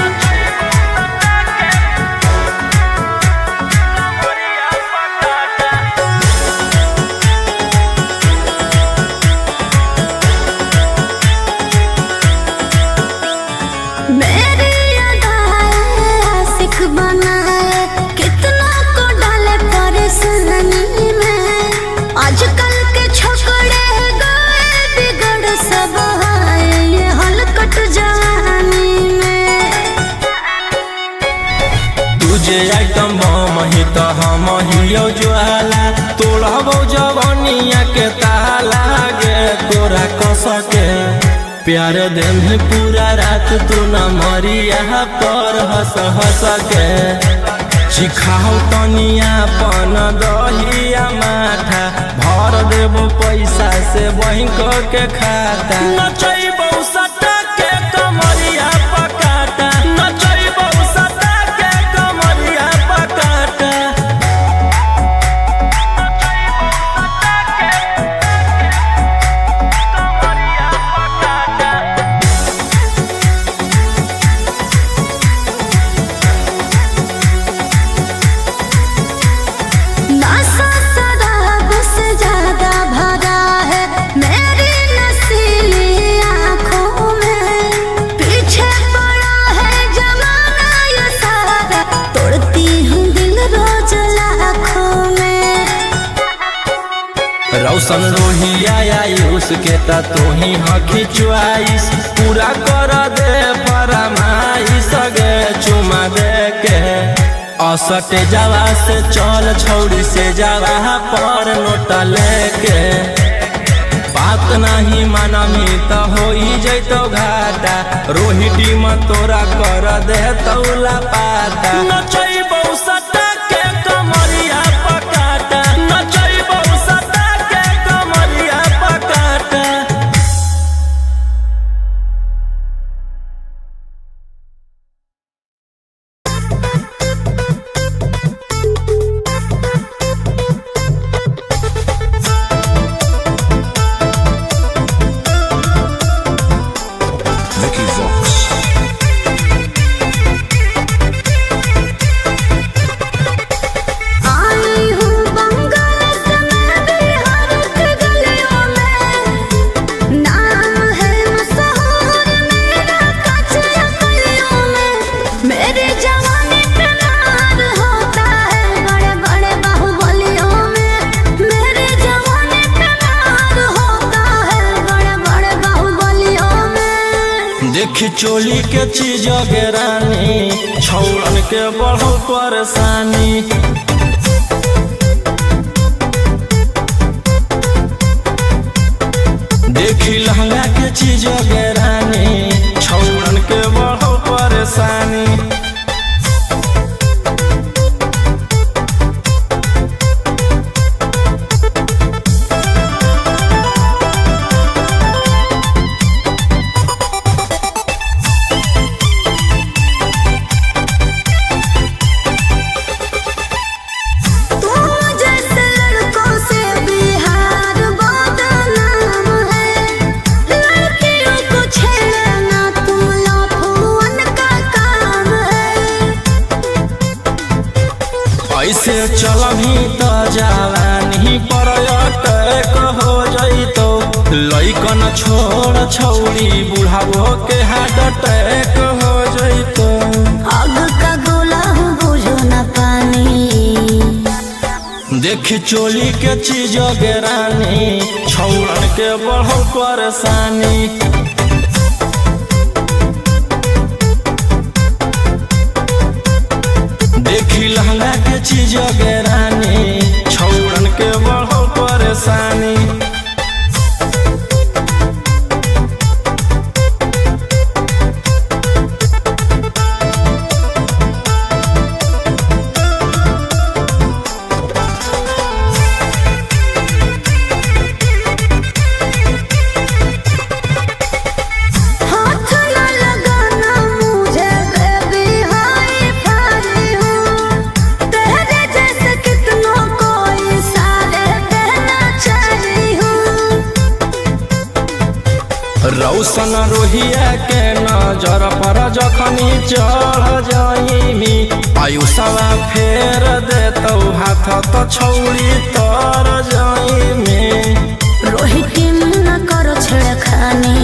मेरी अदाएं आशिक बनाए, कितना को डाले परेशानी में। आजकल के छोकरे गए बिगड़ सब आए ये हलकट जवानी में। तुझे आइटम बम ही तो हम हियो ज्वाला, तोड़बौ जवनिया के ताला गे तोरा कस के प्यार देम पूरा रात तू न मरिया पर हंस हंस के। सिखाओ तनिया पन दहिया माठा, भर देबो पैसा से बैंक के खाता। नचैबौ सटा के कमरिया पकाटा, नचैबौ सटा के कमरिया पकाटा। नशा शराब से ज्यादा भरा है मेरी नशीली आंखों में। पीछे पड़ा है जमाना ये सारा, तोड़ती हूँ दिल रोज लाखों में। रौशन रोहिया आयुष के त तोही हखी चुआइस, पूरा कर दे फरमाइश गे चुमा दे के। असटे जावा से चल छौड़ी से जावा पर नोटा लेके। बात नहीं मानमी त होई जैतो घाटा, रोही टीम तोरा कर दे तौला पाता। नचैबौ सटा के कमरिया पकाटा, नचैबौ सटा के कमरिया पकाटा। Vicky Vox. देखी चोली के चीज गे रानी, छौड़न के बढ़ो परेशानी। देखी लहंगा के चीज गे रानी, छौड़न के बढ़ो परेशानी। तुम जैसे लड़कों से बिहार बदनाम है, लड़कियों को छेड़ना तुम लाफुअन का काम है। ऐसे चलभी त जवानी पर अटैक हो जइतो, लइकन छोड़ छौरी बुढ़ावो के हार्ट अटैक हो जइतो। आग का गोला हूँ बुझो न पानी। देखी चोली के चीज गे रानी, छौड़न के बढ़ो परेशानी। देखी लहंगा के चीज गे रानी, छौड़न के बढ़ो परेशानी। हाथ न लगाना मुझे बेबी हाय फाई हूँ, तेरे जैसे कितनों को इशारे देना चाही हूँ। रौशन रोहिया के नजर पर जखनी चढ़ जाइमी, आयुषवा फेर देतौ हाथ त छौरी तर जाइमी। रोहित न करो छेड़खानी।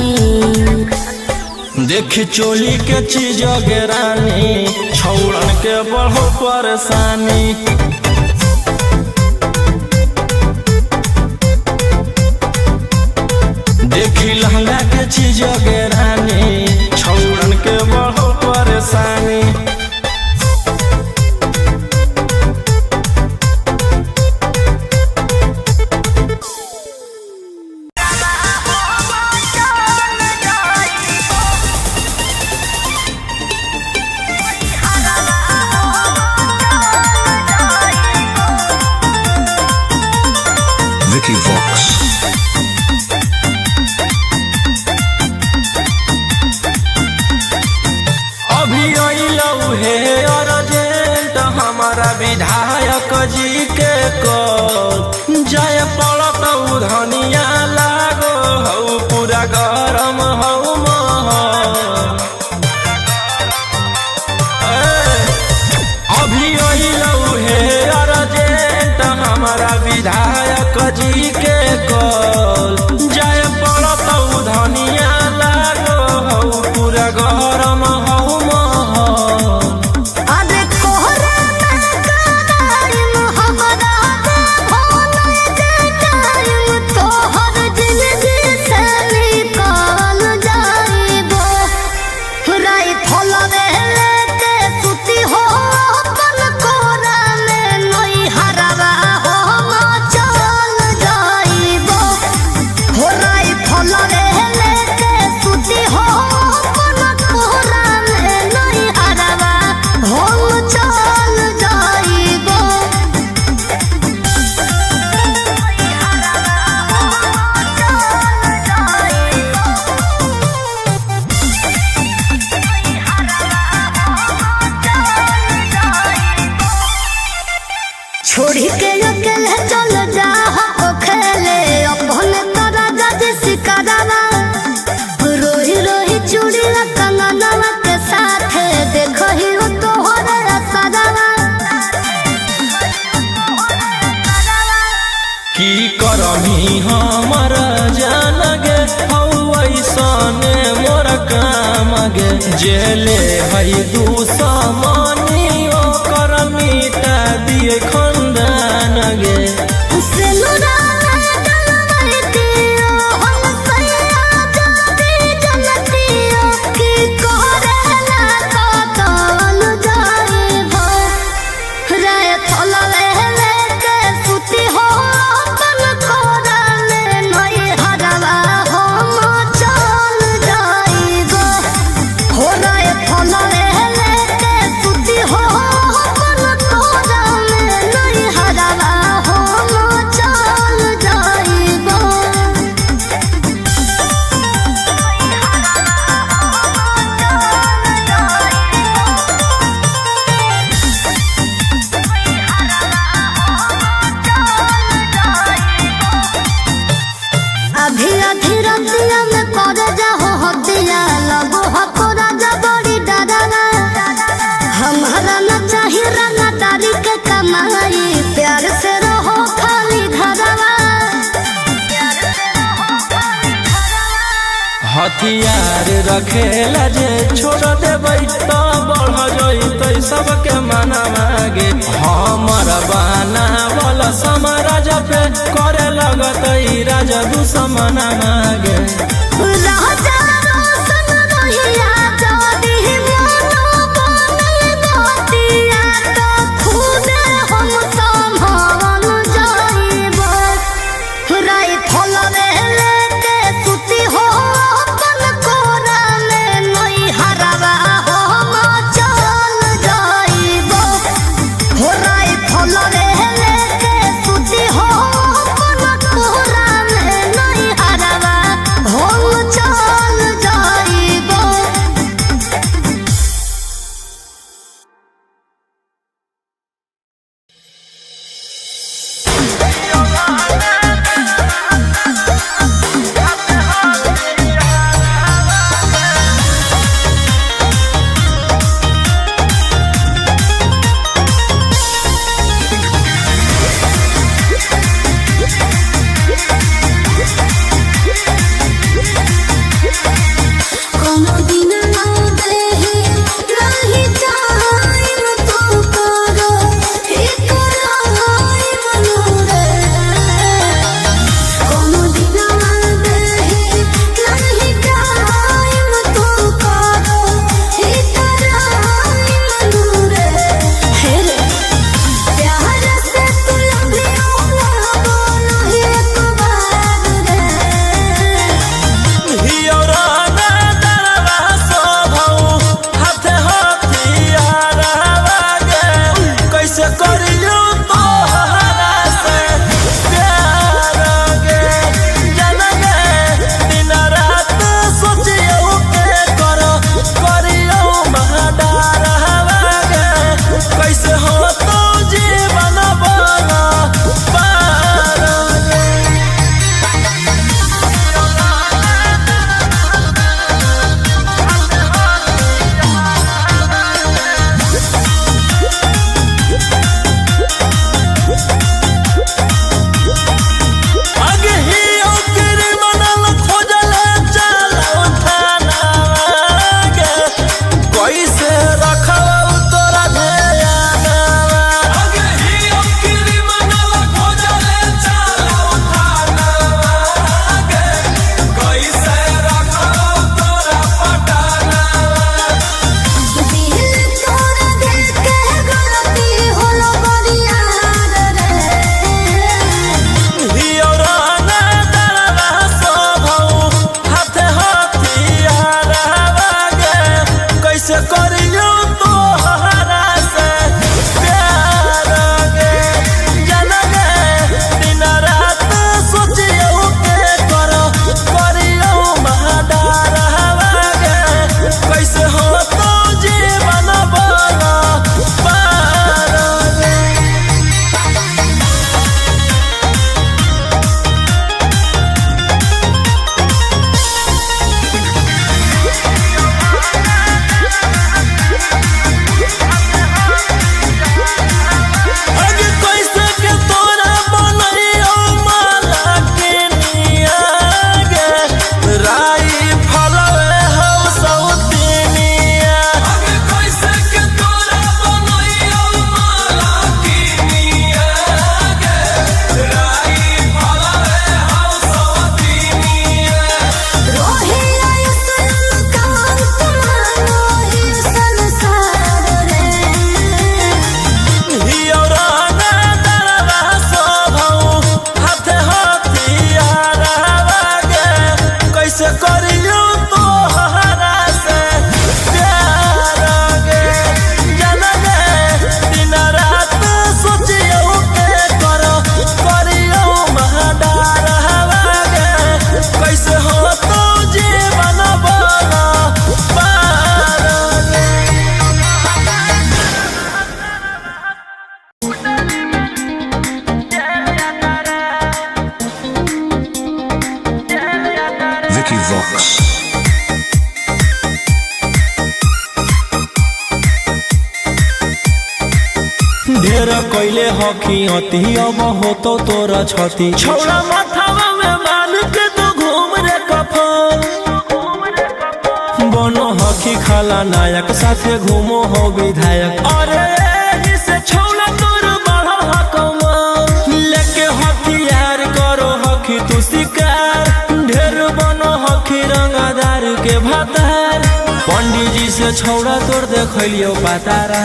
देखी चोली के चीज गे रानी, छौड़न के बढ़ो परेशानी। देखी लहंगा के चीज गे रानी, छौड़न के बढ़ो परेशानी। Vicky Vox. अभी अइलौ हे अर्जेंट हमारा विधायक जी के कॉल, जाय पड़त धनिया लागो हौ पूरा गरम हौ महल। ए, अभी अइलौ हे अर्जेंट हमारा विधायक जी के कॉल, जाय पड़त धनिया लागो हौ पूरा गरम हौ महल। अरे कोहरा में करारी मोहब्बत होने दे टाइम तोहर जिंदगी से निकाल जाइबो। राई फलवे लेके सुती हो अपन कोरा में नई हरवा हो चल जाइबो। हो राई फलवे लेके सुती हो अपन कोरा में नई हरवा हो चल जाइबो। छोड़ी के अकेले चल जा हो खेले अपन तोरा जज सिकरावा, रोही रोही चूड़ी कंगनवा के साथ देखो ही हो तोहरा सदावा। की करमी हमर जान गे हौ ऐसने मोर काम गे, जेले हई दुश्मनी ओकर मिटा दिए खंदान गे। सिनुरा डलवैतियो हम सैया जाती जनतियो की हथियार रखेला जे छोड़ देबै त बढ़ जइतै सबके मनावा गे। हमर बनावल साम्राज्य पे करे लगतै राज दुश्मनावा गे। राजा रोशन रोहिया जादी मोनो बनल गोतिया तो खुद हम संभाल जाइबो। राइफल लेके सुती हो अपन कोरा में नई हरवा हम चल जाइबो। हो राइफल लेके सुती हो अपन कोरा में नई हरवा हम चल जाइबो। कोनो दिन ना देहि नाही टाइम तू करो इकरार मनोरे। कोनो दिन ना देहि नाही टाइम तू करो इकरार मनोरे। हे रे प्यार से तू लभियो ना बोलो एक बार रे। कैसे करियो तोहरा से प्यार गे जनगे दिन रात सोचियो के करो करियो महाडार गे। कैसे हो तो जीवन बना पार गे। अगहियो क्रिमिनल खोजल चलो थाना गे। कैसे रखब तोरा ध्यानवा। अगहियो क्रिमिनल खोजल चलो थाना गे। कैसे रखब तोरा पटाना। दिल तोरा दिल के गलती होलो बरियार रे। कैसे करियो तोहरा से प्यार गे जनगे दिन रात सोचियो के करो करियो महाडार गे। कैसे हो तो जीवन बना पार गे। अगे कैसे के तोरा बनैयो माला के निया गे। राई फलवे हौ सौतिनिया। अगे कैसे के तोरा बनैयो माला के निया गे। राई फलवे हौ सौतिनिया। रोहिया सुन कांत मानो ही संसार रे। कैसे करियो तोहरा से प्यार गे जनगे दिन रात सोचियो के करो करियो महाडार गे। कैसे हो तो जीवन बना पार गे। Vicky Vox. ढेर कैले हकी अति अब होतो तोरा छति। छौड़ा माथावा में बाल के तू घूम रे कफन। खलनायक साथे घूमो हो विधायक। अरे एही से छौला तोर बढ़ल हकमा, लेके हथियार करो हखी तू शिकार, ढेर बनो हखी रंगदार के भातार। पंडित जी से छौड़ा तोर देखलियो पातारा,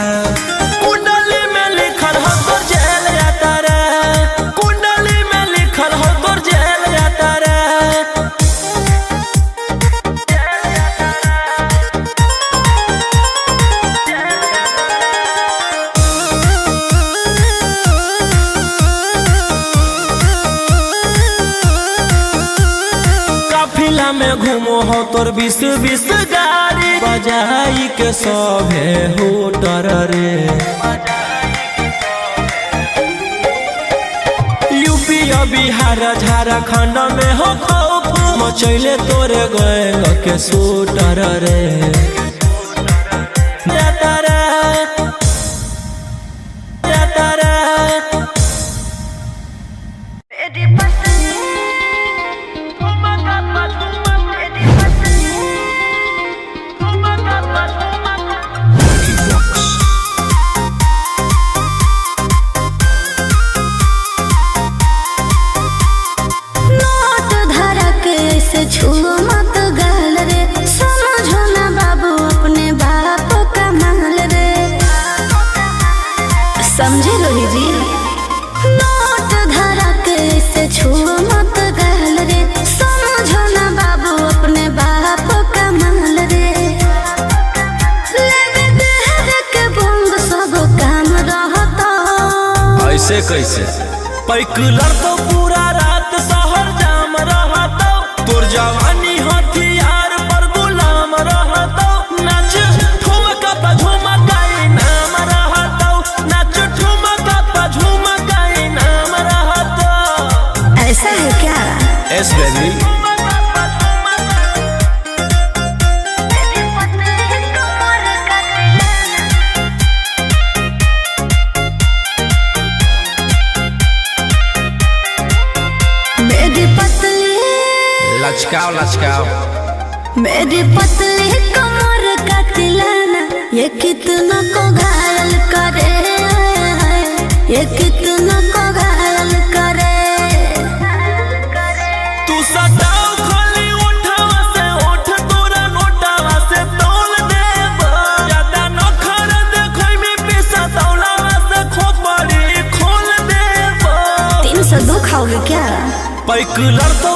कुंडली में लिखल हो तोर जेल यातारा, कुंडली में लिखल हो तोर जेल यातारा। काफिला में घूमो हो तोर 20-20 गाड़ी, बजाई के सभे होटर रे। यूपी और बिहार झारखंड में हो खौफ मचैले तोरे गैंग के शूटर रे। यातारा, यातारा। Vicky Vox. Note धरा के ऐसे छुओ मत गाल रे, समझो ना बाबू अपने बाप का माल रे। समझे रोही जी, नोट धरा के ऐसे छुओ मत गाल रे, समझो ना बाबू अपने बाप का माल रे। लेवे देहरे के बोंग सब काम रहता। ऐसे कैसे पैकुलर तो पूरा रात शहर जाम रहता, तोर जवानी हथियार पर गुलाम रहता। नाच ठुमका पा झुमका इनाम रहता, नाच ठुमका पा झुमका इनाम रहता। ऐसा है क्या? Yes baby. मेरी पतली लचकाओ लचकाओ, मेरी पतली कमर का तिलाना, ये कितना को घायल करे, ये कितना को घायल करे। तू सटाओ खाली उठावा से उठ, तोरा नोटावा से तोल देब, ज्यादा नखर देखै में पैसा तौलावा से खोपड़ी खोल देब। 302 खाओगे क्या? पैकुलर तो